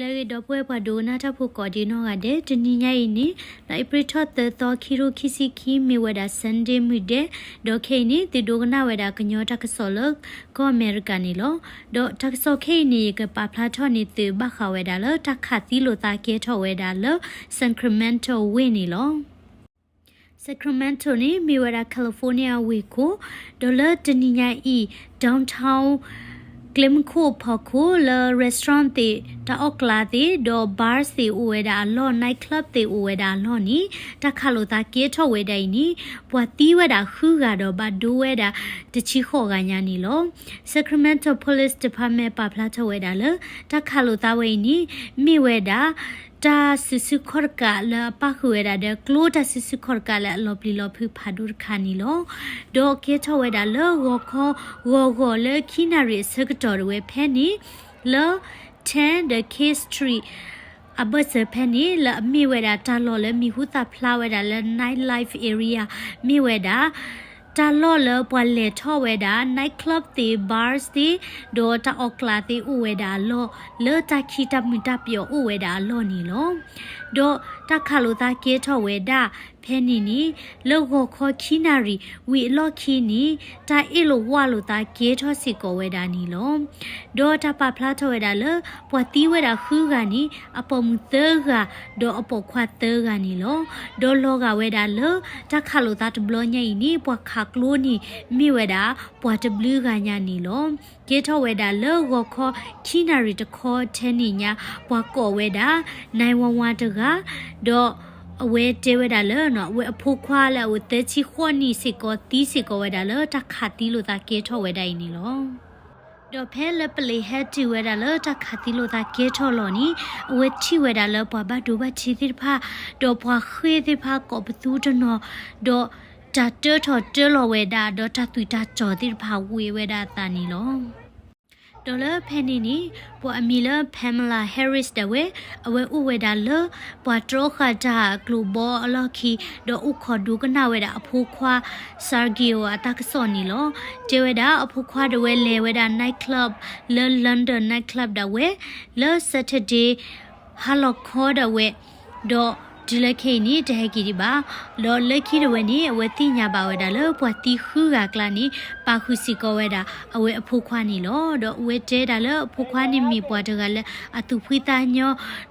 လၢအဂ့ၤ ဒီပုၢ်ဝဲၢ်ပှၤဒိကနၣ်တၢ်ဖိကိးဒံနီၢ်ဂၤဒဲး, တနံၤညါအံၤန့ၣ် လၢအ့ဖြ့ၣ်ထီၣ်သၢသီ ခံကထိခံဆံခံ မ့ၢ်ဝဲဒၣ် Sunday မုၢ်ဒဲး, ဒီးခဲအံၤန့ၣ် သုဒိကနၣ်ဝဲဒၣ်ကညီတၢ်ကစီၣ်လၢကီၢ်အမဲရကၤန့ၣ်လီၤ. ဒီးတၢ်ကစီၣ်ခဲအံၤန့ၣ် ယကပာ်ဖျါထီၣ်န့ၢ်သုဘၣ်ဃးဝဲဒၣ်လၢတၢ်ခးသံလိာ်သးကဲထီၣ်ဝဲဒၣ်လၢ Sacramento ဝ့ၢ်န့ၣ်လီၤ. Sacramento န့ၣ် မ့ၢ်ဝဲဒၣ် California ဝ့ၢ်ခိၣ်, ဒီးလၢတနံၤညါအံၤ downtown ကျဲမုၢ်ခိၣ်ဖီခိၣ် လၢ restaurant သ့ၣ် တၢ်အီၣ်ကျးသ့ၣ် ဒီး bars သ့ၣ်အိၣ်ဝဲဒၣ်အလီၢ် night club သ့ၣ်အိၣ်ဝဲဒၣ်အလီၢ်န့ၣ် တၢ်ခးလိာ်သးကဲထီၣ်ဝဲဒၣ်အံၤန့ၣ် ပှၤသံဝဲဒၣ်ဃုဂၤဒီး ဘၣ်ဒိဝဲဒၣ်တဆံဃိးဂၤညါန့ၣ်လီၤ. Sacramento Police Department ပာ်ဖျါထီၣ်ဝဲဒၣ်လၢ တၢ်ခးလိာ်သးဝဲအံၤန့ၣ် မ့ၢ်ဝဲဒၣ် တၢ်စုဆူၣ်ခီၣ်တကးလၢအပၣ်ဃုာ်ဝဲဒၣ်ဒီး ကျိတၢ်စုဆူၣ်ခီၣ်တကးလၢအလီၤပျံၤလီၤဖုးဖးဒိၣ်တခါန့ၣ်လီၤ. ဒီးကဲထီၣ်ဝဲဒၣ်လၢဂီၤခီ ဂီၤဂီၤလၢခံနၣ်ရံၣ်အဆၢကတီၢ်တဝဲဖဲန့ၣ် လၢ ten ဒီး K Street အဘၢၣ်စၢၤဖဲန့ၣ် လၢအမ့ၢ်ဝဲဒၣ်တၢ်လီၢ်လၢမံၤဟူသၣ်ဖျါဝဲဒၣ်လၢ night life area မ့ၢ်ဝဲဒၣ် တၢ်လီၢ်လၢပှၤလဲၤထီၣ်ဝဲဒၣ် night club သ့ၣ် bars သ့ၣ် ဒီးတၢ်အီၣ်ကျးသ့ၣ်အိၣ်ဝဲဒၣ်အလီၢ် လၢတၢ်ခံးတၢ်မုာ်တၢ်ပျီၤအိၣ်ဝဲဒၣ်အလီၢ်န့ၣ်လီၤ. ဒီးတၢ်ခးလိာ်သးကဲထီၣ်ဝဲဒၣ်ဖဲန့ၣ်န့ၣ် လၢဂီၤခီခံနၣ်ရံၣ် ဝံၤအလီၢ်ခံန့ၣ် တၢ်အ့ၣ်လိာ်ဝၣ်လိာ်သးကဲထီၣ်စ့ၢ်ကီးဝဲဒၣ်န့ၣ်လီၤ. ဒီးတၢ်ပာ်ဖျါထီၣ်ဝဲဒၣ်လၢ ပှၤသံဝဲဒၣ်ဃုဂၤန့ၣ် အပိာ်မုၣ်သၢဂၤ ဒီးအပိာ်ခွါသၢဂၤန့ၣ်လီၤ. ဒီးလီၤဂာ်ဝဲဒၣ်လၢ တၢ်ခးလိာ်သးတဘျီညါအံၤန့ၣ် ပှၤခးကျိန့ၣ် မ့ၢ်ဝဲဒၣ် ပှၤတဘျုးဂၤညါန့ၣ်လီၤ. ကဲထီၣ်ဝဲဒၣ်လၢဂီၤခီခံနၣ်ရံၣ်တခီထဲန့ၣ်ညါ ပှၤကိးဝဲဒၣ် nine one one တဂၤ ဒီးအဝဲတဲဝဲဒၣ်လၢ အဝဲအဖိခွါလၢအအိၣ်သၢဆံဃိးနံၣ်စ့ၢ်ကီး သံစ့ၢ်ကီးဝဲဒၣ်လၢတၢ်ခးသံလိာ်သးကဲထီၣ်ဝဲဒၣ်အံၤန့ၣ်လီၤ. ဒီးဖဲလၢပလံးဟဲတုၤဝဲဒၣ်လၢတၢ်ခးသံလိာ်သးကဲထီၣ်လီၤန့ၣ် အဝဲထံၣ်ဝဲဒၣ်လၢပှၤဘၣ်ဒိဘၣ်ထံးသ့ၣ်တဖၣ် ဒီးပှၤဃ့ၢ်သ့ၣ်တဖၣ်ကိးပသူတနီၤ ဒီးတၢ်တၢထီၣ်တၢလီၤဝဲဒၣ် ဒီးတၢ်သူၣ်တၢ်တီၤသ့ၣ်တဖၣ်ဝံၤဝဲဒၣ်အသးန့ၣ်လီၤ. ဒီးလၢဖဲန့ၣ်န့ၣ် ပှၤအမံၤလၢ Kamala Harris ဒၣ်ဝဲ အဝဲအိၣ်ဝဲဒၣ်လၢ ပှၤတြီဃာ်တၢ်ကျိၤဘီအလီၢ်ခံ ဒီးအိၣ်ခိးဒိကနၣ်ဝဲဒၣ်အဖိခွါ Sergio အတၢ်ကစီၣ်န့ၣ်လီၤ. တဲဝဲဒၣ်အဖိခွါဒၣ်ဝဲလဲၤဝဲဒၣ် night club လၢ London night club ဒၣ်ဝဲ လၢ Saturday ဟါလီၤခီဒၣ်ဝဲ ဒီးတုၤလၢခဲအံၤန့ၣ် တဟဲက့ၤဒံးဘၣ်. ဒီးလၢခံဒၣ်ဝဲန့ၣ် အဝဲသ့ၣ်ညါဘၣ်ဝဲဒၣ်လၢပှၤသံဃုဂၤအကျါန့ၣ် ပာ်ဃုာ်စ့ၢ်ကီးဝဲဒၣ် အဝဲအဖိခွါန့ၣ်လီၤ. ဒီးအဝဲတဲဒၣ်လၢအဖိခွါန့ၣ်မ့ၢ်ပှၤတဂၤလၢအသူၣ်ဖှံသးညီ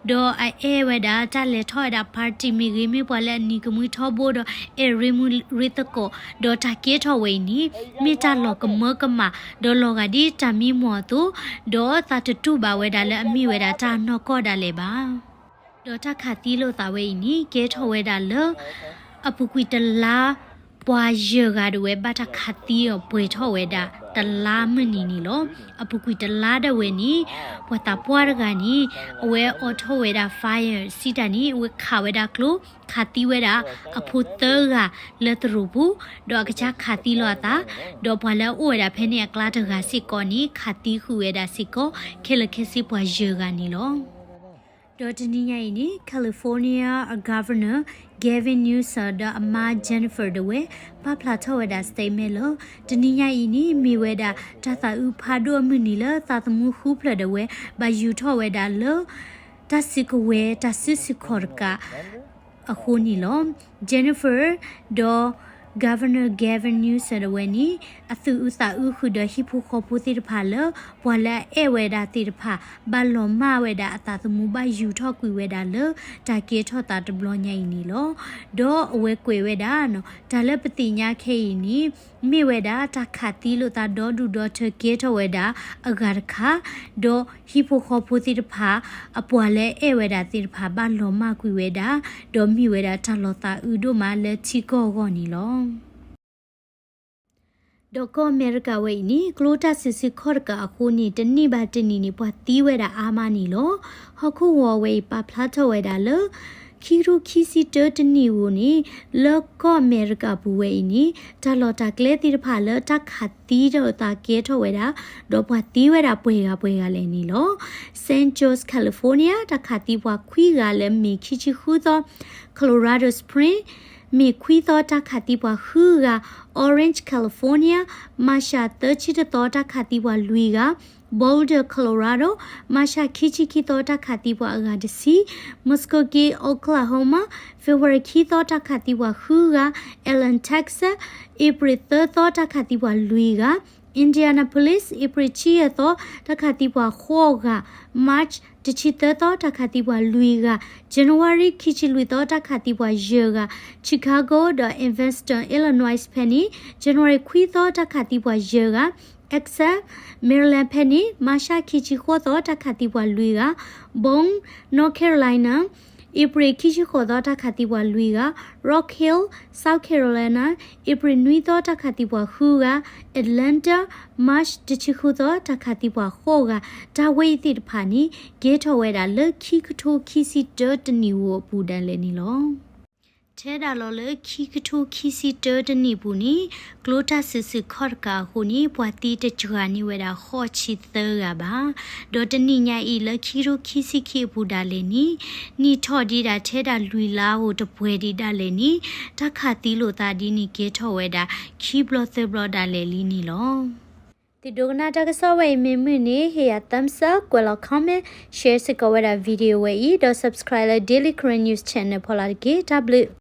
ဒီးအအဲၣ်ဝဲဒၣ်တၢ်လဲၤထီၣ်ဝဲဒၣ် party မ့ၢ်ဂ့ၤ မ့ၢ်ပှၤလၢအနံၤကမှံထီဘိဒီး အဲၣ်ရ့မူရ့သကိး ဒီးတၢ်ကဲထီၣ်ဝဲအံၤန့ၣ် မ့ၢ်တၢ်လီၤကမၢကမၣ် ဒီးလီၤဂာ်ဒ်တၢ်မံမီၢ်အသိး ဒီးသးတတူၢ်ဘၣ်ဝဲဒၣ်လၢအမ့ၢ်ဝဲဒၣ်တၢ်နီၢ်ကီၢ်ဒၣ်လဲာ်ဘၣ်. ဒီးတၢ်ခးသံလိာ်သးဝဲအံၤန့ၣ် ကဲထီၣ်ဝဲဒၣ်လၢ အပူၤကွံာ်တလါ ပှၤယဲၢ်ဂၤဒၣ်ဝဲဘၣ်တၢ်ခးသံအီၤပှဲၤထီၣ်ဝဲဒၣ် တလါမုၢ်နံၤန့ၣ်လီၤ. အပူၤကွံာ်တလါဒၣ်ဝဲန့ၣ် ပှၤသးပှၢ်တဂၤန့ၣ် အဝဲအိးထီၣ်ဝဲဒၣ် fire စံးတၢ်န့ၣ် အဝဲခးဝဲဒၣ်ကျိ ခးသံဝဲဒၣ် အဖိသၢဂၤလၢသရိာ်ပူၤ ဒီးအကစၢ်ခးသံလီၤအသး ဒီးပှၤလၢအအိၣ်ဝဲဒၣ်ဖဲန့ၣ်အကျါတဂၤစ့ၢ်ကီးန့ၣ် ခးသံဃုာ်ဝဲဒၣ်စ့ၢ်ကီး ခဲလၢာ်ခဲဆ့ပှၤယဲၢ်ဂၤန့ၣ်လီၤ. ဒီးတနံၤညါအံၤန့ၣ် California အ Governor Gavin Newsom ဒီးအမါ Jennifer ဒၣ်ဝဲ ပာ်ဖျါထီၣ်ဝဲဒၣ် statement လၢ တနံၤညါအံၤန့ၣ် မ့ၢ်ဝဲဒၣ်တၢ်သးအုးဖးဒိၣ်အမုၢ်နံၤလၢသးသမူဃုဖျၢၣ်ဒၣ်ဝဲ ဘၣ်ယူၤထီၣ်ဝဲဒၣ်လၢ တၢ်စုကဝဲၤတၢ်စုဆူၣ်ခီၣ်တကး အဃိန့ၣ်လီၤ. Jennifer ဒီး Governor Gavin Newsom ဒၣ်ဝဲန့ၣ် အသူၣ်အုးသးအုးဃုာ်ဒီးဟံၣ်ဖိဃီဖိသ့ၣ်တဖၣ်လၢ ပှၤလၢအအဲၣ်ဝဲဒၣ်သ့ၣ်တဖၣ် ဘၣ်လီၤမၢ်ဝဲဒၣ်အသးသမူဘၣ်ယူၤထီၣ်ကွံာ်ဝဲဒၣ်လၢ တၢ်ကဲထီၣ်သးတဘျီညါအံၤန့ၣ်လီၤ. ဒီးအဝဲကွဲးဝဲဒၣ် တၢ်လၢပသ့ၣ်ညါခဲအံၤန့ၣ် မ့ၢ်ဝဲဒၣ်တၢ်ခးသံလိာ်သးဒီဒူၣ်ဒီထၢကဲထီၣ်ဝဲဒၣ်အဂၤတခါ, ဒီးဟံၣ်ဖိဃီဖိသ့ၣ်တဖၣ် အပှၤလၢအအဲၣ်ဝဲဒၣ်သ့ၣ်တဖၣ်ဘၣ်လီၤမၢ်ကွံာ်ဝဲဒၣ်, ဒီးမ့ၢ်ဝဲဒၣ်တၢ်လီၤသးအုးဒိၣ်မးလၢထံကီၢ်အဂီၢ်န့ၣ်လီၤ. ဒီးကီၢ်အမဲရကၤဝဲအံၤန့ၣ် ကျိတၢ်စုဆူၣ်ခီၣ်တကးအဃိန့ၣ် တနံၣ်ဘၣ်တနံၣ်န့ၣ် ပှၤသံဝဲဒၣ်အါမးန့ၣ်လီၤ. ဟီၣ်ခိၣ်ဝီၤဝဲအံၤပာ်ဖျါထီၣ်ဝဲဒၣ်လၢ ခံကထိခံဆံတၢတနံၣ်ဧိၤန့ၣ် လၢကီၢ်အမဲရကၤပူၤဝဲအံၤန့ၣ် တၢ်လီၤတၢ်ကျဲသ့ၣ်တဖၣ်လၢတၢ်ခးသံလိာ်သးကဲထီၣ်ဝဲဒၣ်, ဒီးပှၤသံဝဲဒၣ်ပှဲၤဂၤပှဲၤဂၤလဲၣ်န့ၣ်လီၤ. San Jose California တၢ်ခးသံပှၤခွံဂၤလၢ မ့ၤခံဆံဃုသီ, Colorado Springs မ့ၤခွံသီ တၢ်ခးသံပှၤဃုဂၤ, Orange California မၤရှးသၢဆံတသီ တၢ်ခးသံပှၤလွံၢ်ဂၤ, Boulder, Colorado, မၢ်ၡး ခံဆံခံသီ တၢ်ခးသံပှၤအဂၤတဆံ, Muskogee, Oklahoma, February ခံသီ တၢ်ခးသံပှၤဃုဂၤ, Allen, Texas, April သၢသီ တၢ်ခးသံပှၤလွံၢ်ဂၤ, Indianapolis, April ဆံယဲၢ်သီ တၢ်ခးသံပှၤဃိးဂၤ, March တဆံသၢသီ တၢ်ခးသံပှၤလွံၢ်ဂၤ, January ခံဆံလွံၢ်သီ တၢ်ခးသံပှၤယဲၢ်ဂၤ, Chicago ဒီး Evanston, Illinois ဖဲန့ၣ် January ခွံသီ တၢ်ခးသံပှၤယဲၢ်ဂၤ, Exeter, Maryland ဖဲန့ၣ် မၢ်ၡး ခံဆံဃိးသီ တၢ်ခးသံပှၤလွံၢ်ဂၤ, Boone, North Carolina, April ခံဆံဃိးသီ တၢ်ခးသံပှၤလွံၢ်ဂၤ, Rock Hill, South Carolina, April နွံသီ တၢ်ခးသံပှၤဃုဂၤ, Atlanta, March တဆံဃုသီ တၢ်ခးသံပှၤဃိးဂၤ, တၢ်ဝဲအံၤသ့ၣ်တဖၣ်န့ၣ် ကဲထီၣ်ဝဲဒၣ်လၢခံကထိခံဆံတၢတနံၣ်ဧိၤအပူၤဒၣ်လဲာ်န့ၣ်လီၤ. ထဲဒၣ်လီၤလၢခံကထိခံဆံတၢတနံၣ်ပူၤန့ၣ် ကျိတၢ်စံးဆၢခီၣ်တကးအဃိန့ၣ် ပှၤသံတစှၤန့ၢ်ဝဲဒၣ်ဃိးဆံသၢဂၤဘၣ်. ဒီးတနံၣ်ညါအံၤလၢခံကထိခံဆံခံအပူၤဒၣ်လဲာ်န့ၣ် နံၣ်ထီၣ်ဒံးဒၣ်ထဲဒၣ်လွံၢ်လါဧိၤတပှဲၤဒံးဒၣ်လဲာ်န့ၣ် တၢ်ခးသံလိာ်သးဒ်န့ၣ် ကဲထီၣ်ဝဲဒၣ်ခံဘျီသၢဘျီဒၣ်လဲာ်လံန့ၣ်လီၤ. သုဒိကနၣ်တၢ်ကစီၣ်ဝဲအံၤမ့ၢ်မုာ်န့ၣ် ဟ့ၣ်ယၤ thumbs up, ကွဲးလီၤ comment, share စ့ၢ်ကီးဝဲဒၣ် video ဝဲအံၤ ဒီး subscribe လၢ Daily Karen News Channel ဖီလာ်တက့ၢ်. တၢ်ဘျုး